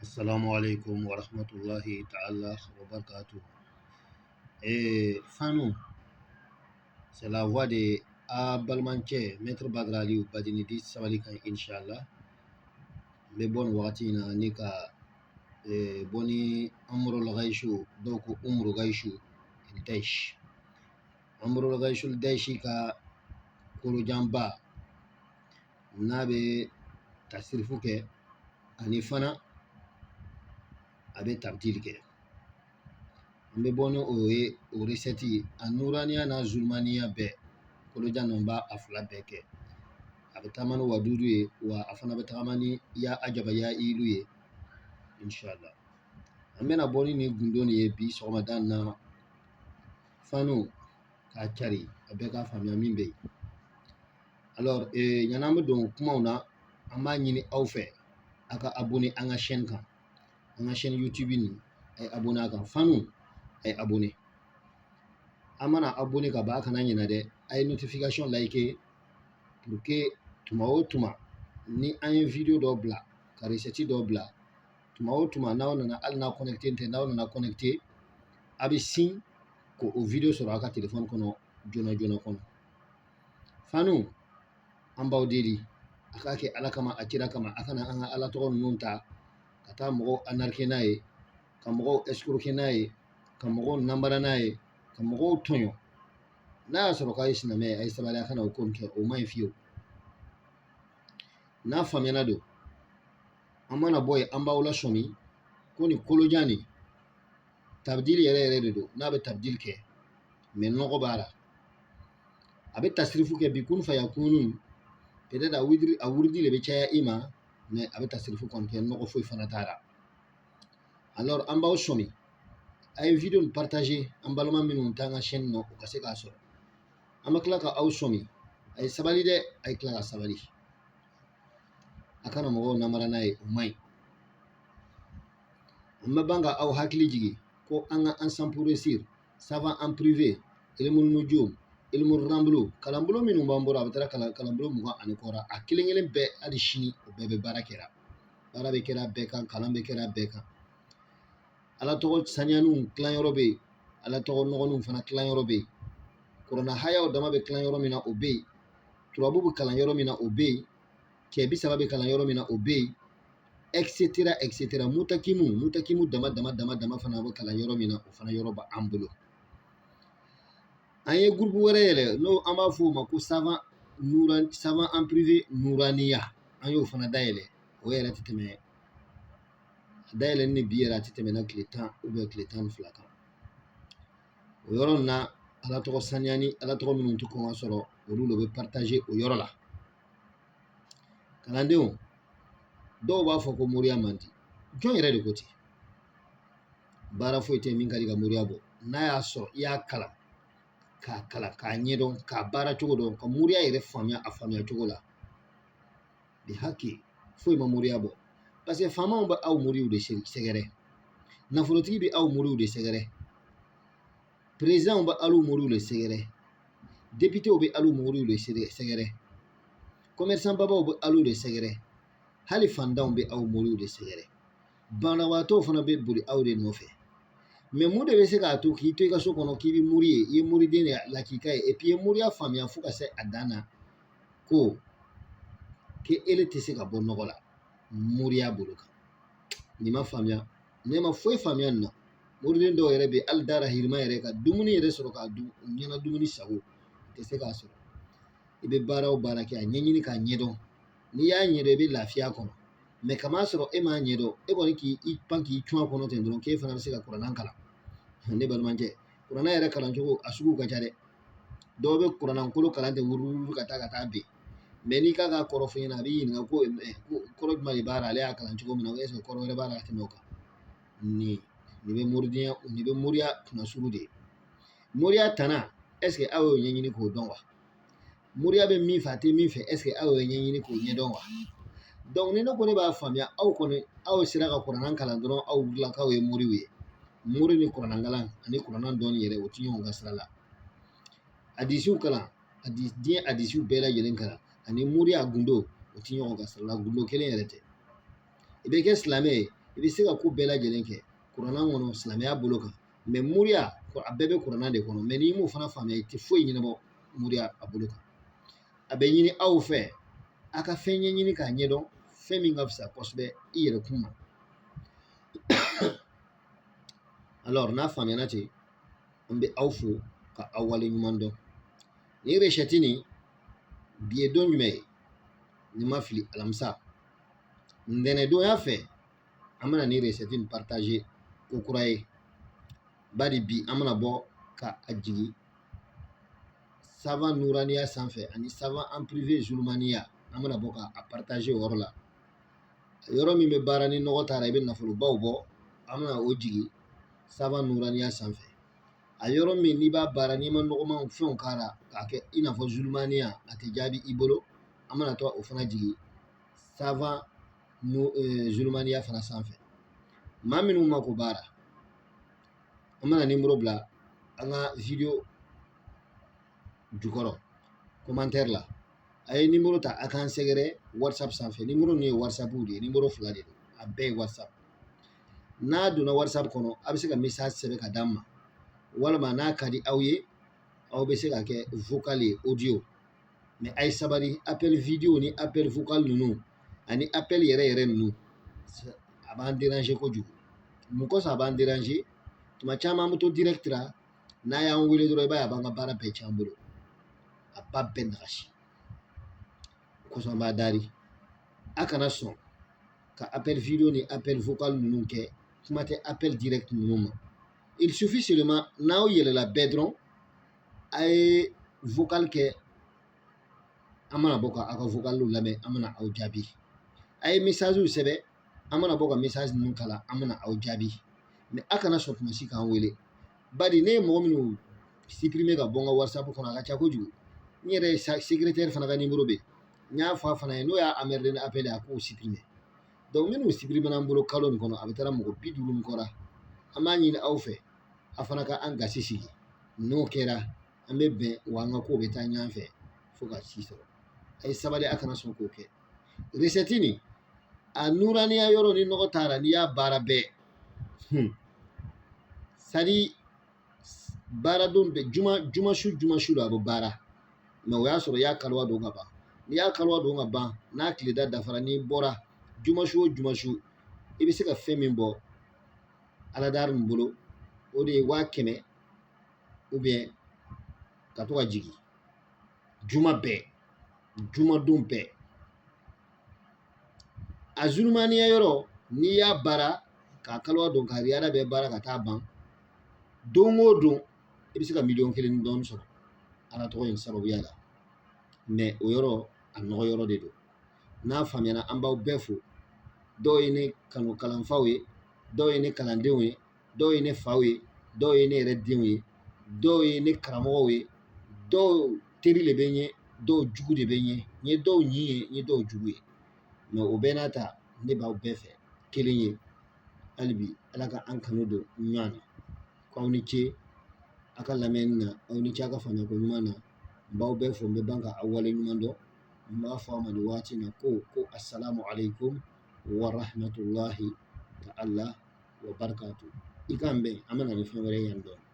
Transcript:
Assalamu alaikum wa rahmatullahi ta'ala wa barakatuh. Fanu, c'est la voix de A balimakɛ Maître Badara Aliou Badini di sabali kan inshallah. N bɛ bɔ nin wagati in na ni ka bɔ ni Amrul Gaishu, dɔw ko Umru Gaishu Daish. Amrul Gaishu Daishi ka kolojanba n'a bɛ tasirifu kɛ ani fana a bɛ tabdili kɛ. An bɛ bɔ ni o ye, o recette ye, a nuraniya n'a zulumaniya bɛɛ kolojan ninnu b'a a fila bɛɛ kɛ. A bɛ taama ni wadudu ye, wa a fana bɛ tagama ni ya ajaba ya ilu ye inshallah. An bɛna bɔ ni nin gundo nin ye bi sɔgɔmada in na fanu k'a cari a bɛɛ k'a faamuya min bɛ yen. Alors yan'an bɛ don kumaw na, an b'a ɲini aw fɛ a ka abonné an ka chaîne kan, an ka chaîne YouTube nin, a ye abonné a kan. Fanu, a ye abonné. An mana abonné ka ban, a kana ɲinɛ dɛ, a ye notification like pour que tuma o tuma ni an ye vidéo dɔ bila, ka recette dɔ bila, tuma o tuma n'aw nana, hali n'a connecté tɛ, n'aw nana connecté, a bɛ sin k'o vidéo sɔrɔ aw ka téléphone kɔnɔ joona joona kɔnɔ. Fanu, an b'aw deli a k'a kɛ Ala kama, a kira kama, a kana an ka Ala tɔgɔ ninnu ta ka taa mɔgɔw arnaquer n'a ye, ka mɔgɔw escroquer n'a ye, ka mɔgɔw namara n'a ye, ka mɔgɔw tɔɲɔ. N'a y'a sɔrɔ k'a ye silamɛ ye, a ye sabali, a kana o ko nin kɛ, o man ɲi fiyewu. N'a faamuyana don, an mana bɔ yen, an b'aw lasɔmi ko nin kolojan nin tabdili yɛrɛ yɛrɛ de don. N'a bɛ tabdili kɛ, mɛ nɔgɔ b'a la, a bɛ tasirifu kɛ bi kun fa ya kunun, peut-être a wurudi de bɛ caya i ma, mɛ a bɛ tasirifu kɔni kɛ, nɔgɔ foyi fana t'a la. Alors an b'aw sɔmi, a ye vidéo nin partager an balima minnu t'an ka chaîne nɔ, u ka se k'a sɔrɔ. An bɛ tila ka aw sɔmi, a ye sabali dɛ, a ye tila ka sabali, a kana mɔgɔw namara n'a ye, o man ɲi. An bɛ ban ka aw hakili jigin ko an ka Ensemble pour réussir, savant en privé, ilmu nujum, ilmu ramlu, kalanbolo minnu b'an bolo, a bɛ taara kalanbolo 20 ani kɔ la, a kelen kelen bɛɛ, hali sini o bɛɛ bɛ baara kɛra, baara bɛ kɛra bɛɛ kan, kalan bɛ kɛra bɛɛ kan. Ala tɔgɔ saniyaniw tilanyɔrɔ bɛ yen, Ala tɔgɔ nɔgɔninw fana tilanyɔrɔ bɛ yen, kuranna hayaw dama bɛ tilan yɔrɔ min na, o bɛ yen, turabu bɛ kalan yɔrɔ min na, o bɛ yen, cɛ 30 bɛ kalan yɔrɔ min na, o bɛ yen, et cetera, et cetera. Mutakimu, mutakimu dama dama dama dama fana bɛ kalan yɔrɔ min na, o fana yɔrɔ b'an bolo. An ye groupe wɛrɛ yɛlɛ, n'o an b'a fɔ o ma ko savant nuran, savant en privé nuraniya, an y'o fana dayɛlɛ. O yɛrɛ tɛ tɛmɛ a dayɛlɛ ni bi yɛrɛ, a tɛ tɛmɛ na tile 10 tile 12 kan. O yɔrɔ nin na, Ala tɔgɔ saniya ni Ala tɔgɔ minnu tɛ kɔn ka sɔrɔ, olu de bɛ partager o yɔrɔ la. Kalandenw dɔw b'a fɔ ko moriya man di. Jɔn yɛrɛ de ko ten? Baara foyi tɛ min ka di ka moriya bɔ, n'a y'a sɔrɔ i y'a kalan, k'a kalan, k'a ɲɛdɔn, k'a baara cogo dɔn, ka moriya yɛrɛ faamuya a faamuya cogo la bi haki, foyi ma moriya bɔ. Parce que faamaw bɛ aw moriw de sɛgɛrɛ, nafolotigi bɛ aw moriw de sɛgɛrɛ, présidentw bɛ aw moriw de sɛgɛrɛ, députéw bɛ aw moriw de sɛgɛrɛ, commerçant babaw bɛ aw de sɛgɛrɛ, hali fantanw bɛ aw moriw de sɛgɛrɛ, banabaatɔw fana bɛ boli aw de nɔfɛ. Mɛ mun de bɛ se k'a to k'i to i ka so kɔnɔ k'i bɛ mori ye, i ye moriden de lakika ye, et puis i ye moriya faamuya fo ka se a dan na ko k'e tɛ se ka bɔ nɔgɔ la moriya bolo kan? Nin ma faamuya, ne ma foyi faamuya nin na. Moriden dɔw yɛrɛ bɛ hali dara hirima yɛrɛ ka dumuni yɛrɛ sɔrɔ k'a dun, u ɲɛna dumuni sago, u tɛ se k'a sɔrɔ. I bɛ baara o baara kɛ, a ɲɛɲini k'a ɲɛdɔn. N'i y'a ɲɛdɔn, i bɛ lafiya kɔnɔ. Mɛ kama sɔrɔ e m'a ɲɛdɔn, e kɔni k'i pan k'i cun a kɔnɔ ten dɔrɔn, k'e fana bɛ se ka kuranna kalan. Ne balimakɛ, kuranna yɛrɛ kalancogo a sugu ka ca dɛ. Dɔw bɛ kurannankolo kalan ten wuru ka taa bin, mɛ n'i k'a ka kɔrɔ fɔ ɲɛna, a b'i ɲininka ko kɔrɔ jumɛn de b'a la, ale y'a kalan cogo min na, est ce que kɔrɔ wɛrɛ b'a la ka tɛmɛ o kan? Nin bɛ moridenya, nin bɛ moriya kunnasuru de ye. Moriya tana, est ce que aw y'o ɲɛɲini k'o dɔn wa? Moriya bɛ min fɛ, a tɛ min fɛ, est ce que aw y'o ɲɛɲini k'o ɲɛdɔn wa? Donc ni ne ko ne b'a faamuya, aw kɔni aw sera ka kuranna kalan dɔrɔn, aw wulila k'aw ye moriw ye. Mori ni kuranna kalan ani kuranna dɔnni yɛrɛ, o tɛ ɲɔgɔn ka sira la. Hadisiw kalan, diɲɛ hadisiw bɛɛ lajɛlen kalan ani moriya gundo, o tɛ ɲɔgɔn ka sira la, gundo kelen yɛrɛ tɛ. I bɛ kɛ silamɛ ye, I bɛ se ka ko bɛɛ lajɛlen kɛ kuranna kɔnɔ silamɛya bolo kan, mais moriya a bɛɛ bɛ kuranna de kɔnɔ. Mais n'i m'o fana faamuya, i tɛ foyi ɲɛnabɔ moriya a bolo kan. A bɛ ɲini aw fɛ a ka fɛn ɲɛɲini k'a ɲɛdɔn, fɛn min ka fisa kosɛbɛ i yɛrɛ kun ma. Alors n'a faamuyana ten, an bɛ aw fo ka aw wale ɲuman dɔn. Nin recette nin, bi ye don jumɛn ye? Ni ma fili, alamisa ntɛnɛndonya fɛ, an bɛna nin recette nin partager ko kura ye. Bari bi an bɛna bɔ ka a jigin savon nuraniya sanfɛ ani savon en privé zulumaniya. An bɛna bɔ ka a partager o yɔrɔ la. Yɔrɔ min bɛ baara ni nɔgɔ taara, i bɛ nafolobaw bɔ, an bɛna o jigin savon nuraniya sanfɛ. A yɔrɔ min n'i b'a baara, n'i ma nɔgɔman fɛnw k'a la k'a kɛ i n'a fɔ zulumaniya, a tɛ jaabi i bolo, an bɛna to o fana jigin savon zulumaniya fana sanfɛ. Maa minnu ma ko baara, an bɛna nimoro bila an ka video jukɔrɔ commentaire la. A ye nimoro ta, a k'an sɛgɛrɛ WhatsApp sanfɛ. Nimoro ninnu ye WhatsApp de ye, nimoro fila de don, a bɛɛ ye WhatsApp. N'a donna WhatsApp kɔnɔ, a bɛ se ka message sɛbɛn ka d'an ma, walima n'a ka di aw ye, aw bɛ se ka kɛ vocal ye, audio. Mais a ye sabali, appel vidéo ni appel vocal ninnu ani appel yɛrɛ yɛrɛ ninnu, a b'an déranger kojugu. Mun kosɔn a b'an déranger? Tuma caman an bɛ to direct la, n'a y'an wele dɔrɔn, i b'a ye a b'an ka baara bɛɛ tiɲɛ an bolo, a b'a bɛɛ nagasi. O kosɔn an b'a dari, a kana sɔn ka appel vidéo ni appel vocal ninnu kɛ, kuma tɛ appel direct ninnu ma. Il suffit seulement n'aw yɛlɛla bɛɛ dɔrɔn, a ye vocal kɛ, an mana bɔ ka aw ka vocal lamɛn, an bɛna aw jaabi. A ye message sɛbɛn, an mana bɔ ka message ninnu kalan, an bɛna aw jaabi. Mais a kana sɔn tuma si k'an wele. Bari ne ye mɔgɔ minnu supprimer ka bɔ n ka WhatsApp kɔnɔ, a ka ca kojugu. N yɛrɛ ye secrétaire fana ka numéro bɛ yen, n y'a fɔ a fana ye, n'o y'a emmerder ni appel ye, a k'o supprimer. Donc minnu supprimer an bolo kalo nin kɔnɔ, a bɛ taara mɔgɔ 50 ni kɔ la. An b'a ɲini aw fɛ, a fana ka an gasi sigi. N'o kɛra, an bɛ bɛn wa, an ka kow bɛ taa ɲɔgɔn fɛ fo ka si sɔrɔ. A ye sabali, a kana sɔn k'o kɛ. Recette nin, a nuraniya yɔrɔ ni nɔgɔ taara, n'i y'a baara bɛɛ, sadi baara don bɛɛ, juma juma su, juma su la a bɛ baara. Mais o y'a sɔrɔ i y'a kaliwa don ka ban. N'i y'a kaliwa don ka ban, n'a tile da dafara, n'i bɔra juma su o juma su, i bɛ se ka fɛn min bɔ aladari nin bolo, o de ye 100 000 ou bien ka to ka jigin juma bɛɛ, jumadon bɛɛ. A zulumaniya yɔrɔ, n'i y'a baara k'a kaliwa don k'a riyada bɛɛ baara ka taa ban, don o don i bɛ se ka 1,1 million ni dɔɔnin sɔrɔ Ala tɔgɔ in sababuya la. Mais o yɔrɔ, a nɔgɔ yɔrɔ de don. N'a faamuyana, an b'aw bɛɛ fo. Dɔw ye ne kanu kalanfaw ye, dɔw ye ne kalandenw ye, dɔw ye ne faw ye, dɔw ye ne yɛrɛ denw ye, dɔw ye ne karamɔgɔw ye, dɔw teri de bɛ n ye, dɔw jugu de bɛ n ye. N ye dɔw ɲin ye, n ye dɔw jugu ye, mais o bɛɛ n'a ta, ne b'aw bɛɛ fɛ kelen ye. Hali bi, Ala ka an kanu don ɲɔgɔn na. K'aw ni ce a ka lamɛnni na, aw ni ce a ka faamuyako ɲuman na. N b'aw bɛɛ fo, n bɛ ban ka aw wale ɲuman dɔn. N b'a fɔ aw ma nin waati in na ko asalamu aleykum wa rahmatulahi ta'ala wa barakatu. I k'an bɛn, an bɛ na ni fɛn wɛrɛ ye yan dɔɔnin.